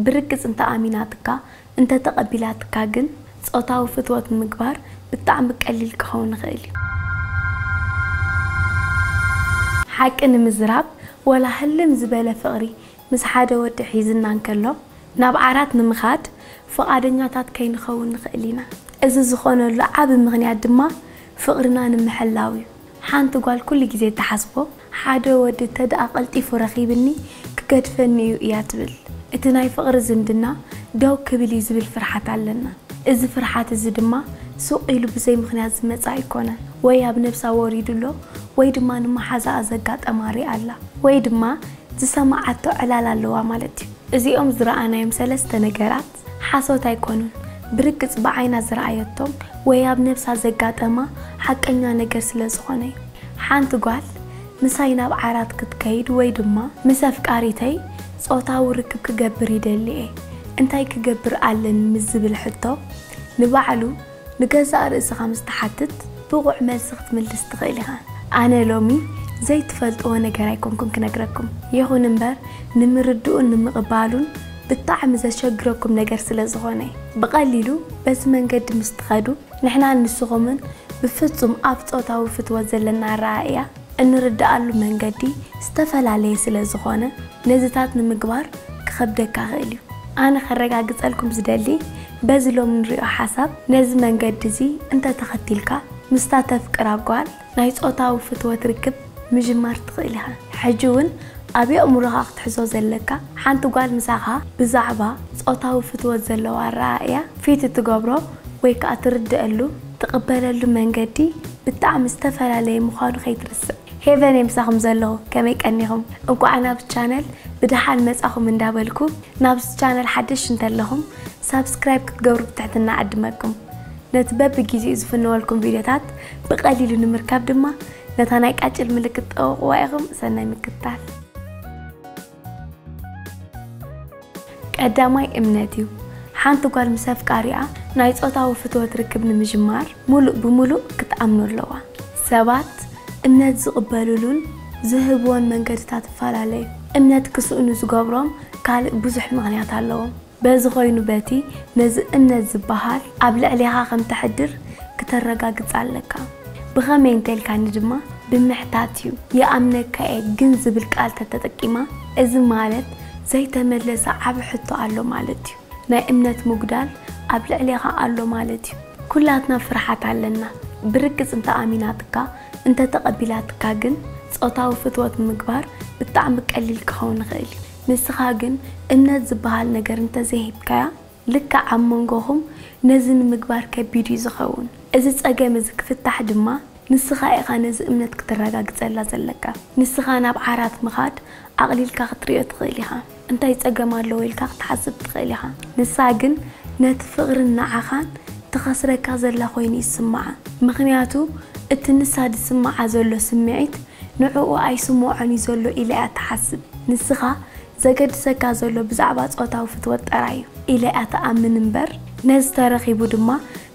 ብርግጽ እንተ ኣሚናትካ፣ እንተ ተቐቢላትካ ግን፣ ጾታዊ ፍትወት ንምግባር ብጣዕሚ ቀሊል ክኸውን ይኽእል እዩ። ሓቂ ንምዝራብ፣ ወላ ህልም ዝበለ ፍቕሪ ምስ ሓደ ወዲ ሒዝና እንከሎ፣ ናብ ዓራት ንምኻድ ፍቓደኛታት ከይንኸውን ንኽእል ኢና። እዚ ዝኾነሉ ዓቢ ምኽንያት ድማ ፍቕርና ንምሕላው እዩ። ሓንቲ ጓል ኩሉ ግዜ እትሓስቦ፣ ሓደ ወዲ እንተ ደኣ ቀልጢፉ ረኺብኒ፣ ክገድፈኒ እዩ እያ ትብል። እቲ ናይ ፍቕሪ ዝምድና ደው ክብል እዩ ዝብል ፍርሓት ኣለና። እዚ ፍርሓት እዚ ድማ ሱቕ ኢሉ ብዘይ ምኽንያት ዝመጽእ ኣይኮነን። ወይ ኣብ ነብሳ ወሪዱ ኣሎ፣ ወይ ድማ ንመሓዛኣ ዘጋጠማ ሪኣ ኣላ፣ ወይ ድማ ዝሰማዓቶ ዕላል ኣለዋ ማለት እዩ። እዚኦም ዝረኣናዮም ሰለስተ ነገራት ሓሶት ኣይኮኑን። ብርግጽ ብዓይና ዝረኣየቶም ወይ ኣብ ነብሳ ዘጋጠማ ሓቀኛ ነገር ስለ ዝኾነ እዩ። ሓንቲ ጓል ምሳይ ናብ ዓራት ክትከይድ ወይ ድማ ምስ ኣፍቃሪተይ ጾታዊ ርክብ ክገብር ይደሊ እየ፣ እንታይ ክገብር ኣለኒ ምስ ዝብል ሕቶ ንባዕሉ ንገዛእ ርእስኻ ምስ ትሓትት ብቑዕ መልሲ ክትምልስ ትኽእል ኢኻ። ኣነ ሎሚ ዘይትፈልጥዎ ነገር ኣይኮንኩን ክነግረኩም። ይኹን እምበር ንምርድኡን ንምቕባሉን ብጣዕሚ ዘሸግረኩም ነገር ስለ ዝኾነ እዩ። ብቐሊሉ በዚ መንገዲ ምስ ትኸዱ ንሕናን ንስኹምን ብፍጹም ኣብ ጾታዊ ፍትወት ዘለና ኣረኣእያ እንርድኣሉ መንገዲ ዝተፈላለየ ስለ ዝኾነ ነዚታት ንምግባር ክኸብደካ ይኽእል እዩ። ኣነ ከረጋግጸልኩም ዝደሊ በዚ ሎሚ ንሪኦ ሓሳብ ነዚ መንገዲ እዚ እንተተኸቲልካ ምስታ ተፍቅራ ጓል ናይ ጾታዊ ፍትወት ርክብ ምጅማር ትኽእል ኢኻ። ሕጂ እውን ኣብ ኣእምሮኻ ክትሕዞ ዘለካ ሓንቲ ጓል ምሳኻ ብዛዕባ ጾታዊ ፍትወት ዘለዋ ኣረኣእያ ፊት እትገብሮ ወይ ከኣ ትርድአሉ ትቕበለሉ መንገዲ ብጣዕሚ ዝተፈላለየ ምዃኑ ከይትርስዕ። ሄቨን እየ ምሳኹም ዘለኹ፣ ከመይ ቀኒኹም? እንቋዕ ናብ ቻነል ብደሓን መጻኹም እንዳበልኩ ናብዚ ቻነል ሓደሽ እንተለኹም ሳብስክራይብ ክትገብሩ ብትሕትና እዕድመኩም። ነቲ በብግዜኡ ዝፍነወልኩም ቪድዮታት ብቐሊሉ ንምርካብ ድማ ነታ ናይ ቃጭል ምልክት ጠውቕዋ ኢኹም። ሰናይ ምክትታል። ቀዳማይ እምነት እዩ። ሓንቲ ጓል ምስ ኣፍቃሪኣ ናይ ጾታዊ ፍትወት ርክብ ንምጅማር ሙሉእ ብሙሉእ ክትኣምኖ ኣለዋ። ሰባት እምነት ዝቕበሉሉን ዝህብዎን መንገድታት ይፈላለዩ። እምነት ክስእኑ ዝገብሮም ካልእ ብዙሕ ምኽንያት ኣለዎም። በዚ ኮይኑ በቲ ነዚ እምነት ዝበሃል ኣብ ልዕሌኻ ከም ተሕድር ክተረጋግጽ ኣለካ። ብኸመይ እንተልካኒ ድማ ብምሕታት እዩ። ይኣምነካ እየ ግን ዝብል ቃል ተተጠቂማ፣ እዚ ማለት ዘይተመለሰ ዓቢ ሕቶ ኣሎ ማለት እዩ። ናይ እምነት ምጉዳል ኣብ ልዕሌኻ ኣሎ ማለት እዩ። ኩላትና ፍርሓት ኣለና። ብርግጽ እንተ ኣሚናትካ፣ እንተ ተቐቢላትካ ግን ጾታዊ ፍትወት ንምግባር ብጣዕሚ ቀሊል ክኸውን ይኽእል እዩ። ንስኻ ግን እምነት ዝበሃል ነገር እንተዘይሂብካያ፣ ልክዕ ኣብ መንጎኹም ነዚ ንምግባር ከቢድ እዩ ዝኸውን። እዚ ጸገም እዚ ክፍታሕ ድማ ንስኻ ኢኻ ነዚ እምነት ክተረጋግጸላ ዘለካ። ንስኻ ናብ ዓራት ምኻድ ኣቕሊልካ ክትርእዮ ትኽእል ኢኻ። እንታይ ጸገም ኣለዎ ኢልካ ክትሓስብ ትኽእል ኢኻ። ንሳ ግን ነቲ ፍቕርን ንዓኻን ትኸስረካ ዘላ ኮይኑ ይስምዓ። ምኽንያቱ እቲ ንሳ ዝስምዓ ዘሎ ስምዒት ንዕኡ ኣይስምዖን እዩ ዘሎ ኢላ እያ ትሓስብ። ንስኻ ዘገድሰካ ዘሎ ብዛዕባ ጾታዊ ፍትወት ጥራይ እዩ ኢላ እያ ትኣምን እምበር፣ ነዚ ተረኺቡ ድማ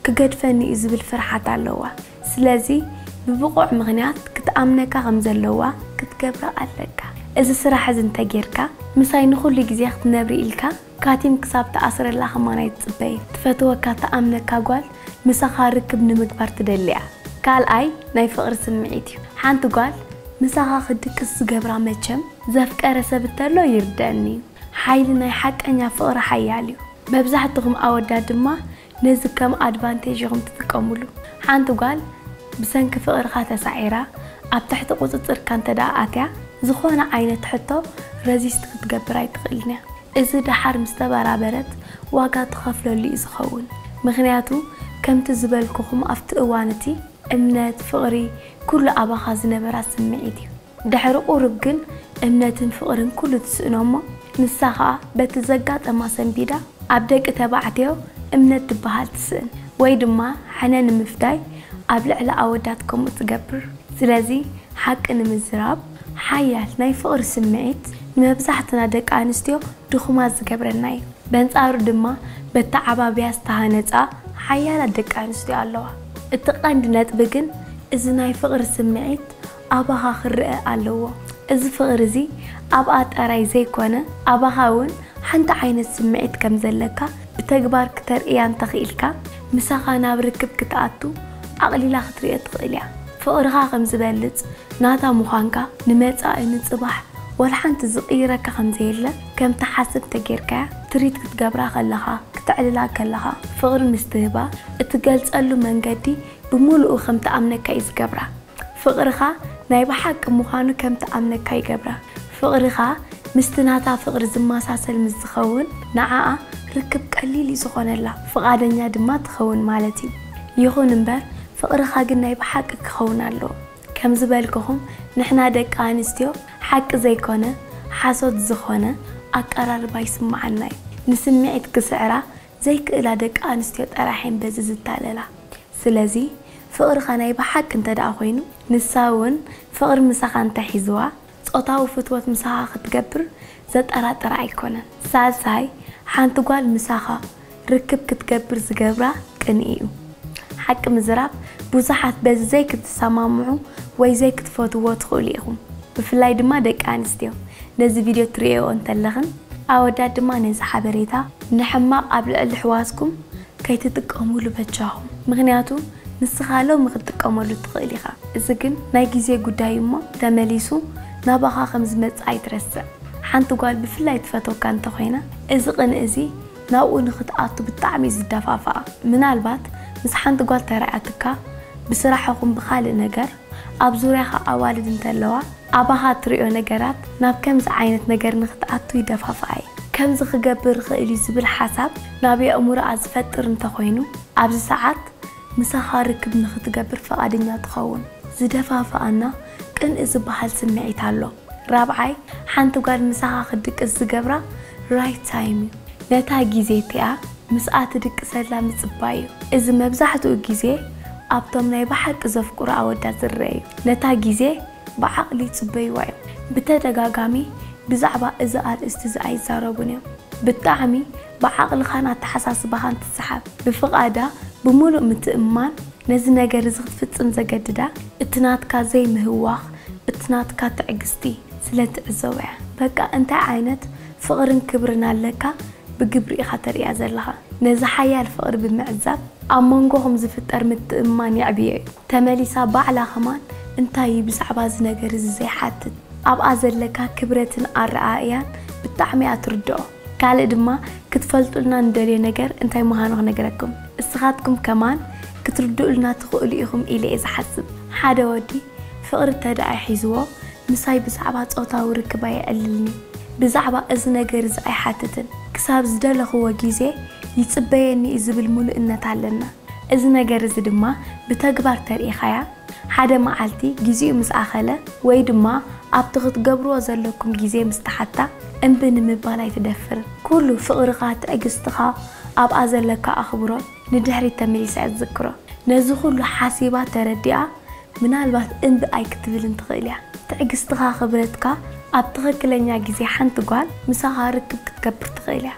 ክገድፈኒ እዩ ዝብል ፍርሓት ኣለዋ። ስለዚ ብብቑዕ ምኽንያት ክትኣምነካ ከም ዘለዋ ክትገብራ ኣለካ። እዚ ስራሕ እዚ እንተጌርካ፣ ምሳይ ንኹሉ ግዜ ክትነብሪ ኢልካ ካቲም ክሳብ ትኣስረላ ከማን ኣይትጽበይን። ትፈትወካ፣ ትኣምነካ ጓል ምሳኻ ርክብ ንምግባር ትደሊ እያ። ካልኣይ ናይ ፍቕሪ ስምዒት እዩ። ሓንቲ ጓል ምሳኻ ክትድቅስ ዝገብራ መቸም ዘፍቀረ ሰብ እንተሎ ይርደኣኒ እዩ። ሓይሊ ናይ ሓቀኛ ፍቕሪ ሓያል እዩ። መብዛሕትኹም ኣወዳት ድማ ነዚ ከም ኣድቫንቴጅ ኢኹም ትጥቀሙሉ። ሓንቲ ጓል ብሰንኪ ፍቕርኻ ተሳዒራ ኣብ ትሕቲ ቁጽጽርካ እንተ ደኣ ኣትያ፣ ዝኾነ ዓይነት ሕቶ ረዚስት ክትገብር ኣይትኽእልን እያ። እዚ ደሓር ምስ ተበራበረት ዋጋ ትኸፍለሉ እዩ ዝኸውን። ምኽንያቱ ከምቲ ዝበልኩኹም ኣብቲ እዋን እቲ እምነት፣ ፍቕሪ፣ ኩሉ ኣባኻ ዝነበራ ስምዒት እዩ። ድሕሪ ቁሩብ ግን እምነትን ፍቕርን ኩሉ ትስእኖ እሞ ንሳ ኸኣ በቲ ዘጋጠማ ሰንቢዳ ኣብ ደቂ ተባዕትዮ እምነት ትበሃል ትስእን ወይ ድማ ሕነ ንምፍዳይ ኣብ ልዕሊ ኣወዳት ከምኡ ትገብር። ስለዚ ሓቂ ንምዝራብ ሓያል ናይ ፍቕሪ ስምዒት ንመብዛሕትና ደቂ ኣንስትዮ ድኹማት ዝገብረና እዩ። በንጻሩ ድማ በተዓባብያ ዝተሃነጻ ሓያላት ደቂ ኣንስትዮ ኣለዋ። እቲ ቀንዲ ነጥቢ ግን እዚ ናይ ፍቕሪ ስምዒት ኣባኻ ክረኣ ኣለዎ። እዚ ፍቕሪ እዚ ኣብኣ ጥራይ ዘይኮነ ኣባኻ እውን ሓንቲ ዓይነት ስምዒት ከም ዘለካ ብተግባር ክተርእያ እንተኽኢልካ፣ ምሳኻ ናብ ርክብ ክትኣቱ ኣቕሊላ ክትርእዮ ትኽእል እያ። ፍቕርኻ ከም ዝበልጽ ናታ ምዃንካ፣ ንመጻኢ ንጽባሕ ወላ ሓንቲ ዝቕይረካ ከም ዘየለ ከም ትሓስብ ተጌርካያ ትሪት ክትገብራ ከለኻ፣ ክተዕልላ ከለኻ፣ ፍቕሪ ምስትህባ፣ እትገልጸሉ መንገዲ ብምሉኡ ከም ትኣምነካ እዩ ዝገብራ። ፍቕርኻ ናይ ብሓቂ ምዃኑ ከም ትኣምነካ ይገብራ። ፍቕርኻ ምስቲ ናታ ፍቕሪ ዝመሳሰል ምስ ዝኸውን፣ ንዓኣ ርክብ ቀሊል እዩ ዝኾነላ፣ ፍቓደኛ ድማ ትኸውን ማለት እዩ። ይኹን እምበር፣ ፍቕርኻ ግን ናይ ብሓቂ ክኸውን ኣለዎ። ከም ዝበልኩኹም፣ ንሕና ደቂ ኣንስትዮ ሓቂ ዘይኮነ፣ ሓሶት ዝኾነ ኣቀራርባ ይስምዓና እዩ። ንስምዒት ክስዕራ ዘይክእላ ደቂ ኣንስትዮ ጥራሕ እየን በዚ ዝታለላ። ስለዚ፣ ፍቕርኻ ናይ ብሓቂ እንተ ደኣ ኮይኑ፣ ንሳ እውን ፍቕሪ ምሳኻ እንተ ሒዝዋ፣ ጾታዊ ፍትወት ምሳኻ ክትገብር ዘጠራጥር ኣይኮነን። ሳልሳይ፣ ሓንቲ ጓል ምሳኻ ርክብ ክትገብር ዝገብራ ቅንኢ እዩ። ሓቂ ምዝራብ፣ ብዙሓት በዚ ዘይክትሰማምዑ ወይ ዘይክትፈትዎ ትኽእሉ ኢኹም። ብፍላይ ድማ ደቂ ኣንስትዮ፣ ነዚ ቪድዮ ትርእዮ እንተለኽን፣ ኣወዳት ድማ ነዚ ሓበሬታ ንሕማቕ ኣብ ልዕሊ ኣሕዋትኩም ከይትጥቀሙሉ በጃኹም። ምኽንያቱ ንስኻ ሎሚ ክትጥቀመሉ ትኽእል ኢኻ። እዚ ግን ናይ ግዜ ጉዳይ እሞ ተመሊሱ ናባኻ ከም ዝመጽእ ኣይትረስዕ። ሓንቲ ጓል ብፍላይ ትፈትወካ እንተኾይና፣ እዚ ቅንኢ እዚ ናብኡ ንኽትኣቱ ብጣዕሚ እዩ ዝደፋፍኣ። ምናልባት ምስ ሓንቲ ጓል ተራእያትካ፣ ብስራሕ ይኹን ብኻልእ ነገር፣ ኣብ ዙርያኻ ኣዋልድ እንተለዋ፣ ኣባኻ እትርእዮ ነገራት ናብ ከምዚ ዓይነት ነገር ንኽትኣቱ ይደፋፍኣ እዩ። ከምዚ ክገብር ይኽእል እዩ ዝብል ሓሳብ ናብ የእምሮኣ ዝፈጥር እንተኾይኑ፣ ኣብዚ ሰዓት ምሳኻ ርክብ ንኽትገብር ፍቓደኛ ትኸውን። ዝደፋፍኣና ቅንኢ ዝበሃል ስምዒት ኣሎ። ራብዓይ፣ ሓንቲ ጓል ምሳኻ ክትድቅስ ዝገብራ ራይት ታይም እዩ። ነታ ግዜ እቲኣ ምስኣ ትድቅሰላ ምጽባይ እዩ። እዚ መብዛሕትኡ ግዜ ኣብቶም ናይ ብሓቂ ዘፍቅሩ ኣወዳት ዝረአ እዩ። ነታ ግዜ ብዓቕሊ ይጽበይዋ እዮም። ብተደጋጋሚ ብዛዕባ እዚ ኣርእስቲ እዚ ኣይዛረቡን እዮም። ብጣዕሚ ብዓቕልኻን ኣተሓሳስባኻን ትሰሓብ። ብፍቓዳ ብምሉእ ምትእምማን ነዚ ነገር እዚ ክትፍጽም ዘገድዳ፣ እቲ ናትካ ዘይምህዋኽ፣ እቲ ናትካ ትዕግስቲ ስለ ትዕዘቦ እያ። በቃ እንታይ ዓይነት ፍቕርን ክብርን ኣለካ ብግብሪ ኢኻ ተርእያ ዘለኻ። ነዚ ሓያል ፍቕሪ ብምዕዛብ ኣብ መንጎኹም ዝፍጠር ምትእምማን የዕብዮ እዩ። ተመሊሳ ባዕላ ከማን እንታይ እዩ ብዛዕባ እዚ ነገር እዚ ዘይሓትት? ኣብኣ ዘለካ ክብረትን ኣረኣእያን ብጣዕሚ እያ ትርድኦ። ካልእ ድማ ክትፈልጡልና ንደልዮ ነገር እንታይ ምዃኑ ክነግረኩም። እስኻትኩም ከማን ክትርድኡልና ትኽእሉ ኢኹም ኢለ እየ ዝሓስብ። ሓደ ወዲ ፍቕሪ እንተ ደኣ ሒዝዎ ምሳይ ብዛዕባ ጾታዊ ርክብ ኣየዕልልን'ዩ። ብዛዕባ እዚ ነገር እዚ ኣይሓትትን። ክሳብ ዝደለኽዎ ግዜ ይጽበየኒ እዩ ዝብል ምሉእነት ኣለና። እዚ ነገር እዚ ድማ ብተግባር ተርኢኻያ፣ ሓደ መዓልቲ ግዜኡ ምስ ኣኸለ ወይ ድማ ኣብቲ ክትገብርዎ ዘለኩም ግዜ ምስ ተሓታ እምቢ ንምባል ኣይትደፍርን። ኩሉ ፍቕርኻ፣ ትዕግስትኻ፣ ኣብኣ ዘለካ ኣኽብሮት ንድሕሪት ተመሊሳ እያ ትዝክሮ። ነዚ ኩሉ ሓሲባ ተረዲኣ ምናልባት እምቢ ኣይክትብልን ትኽእል እያ። ትዕግስትኻ፣ ክብረትካ ኣብ ትኽክለኛ ግዜ ሓንቲ ጓል ምሳኻ ርክብ ክትገብር ትኽእል እያ።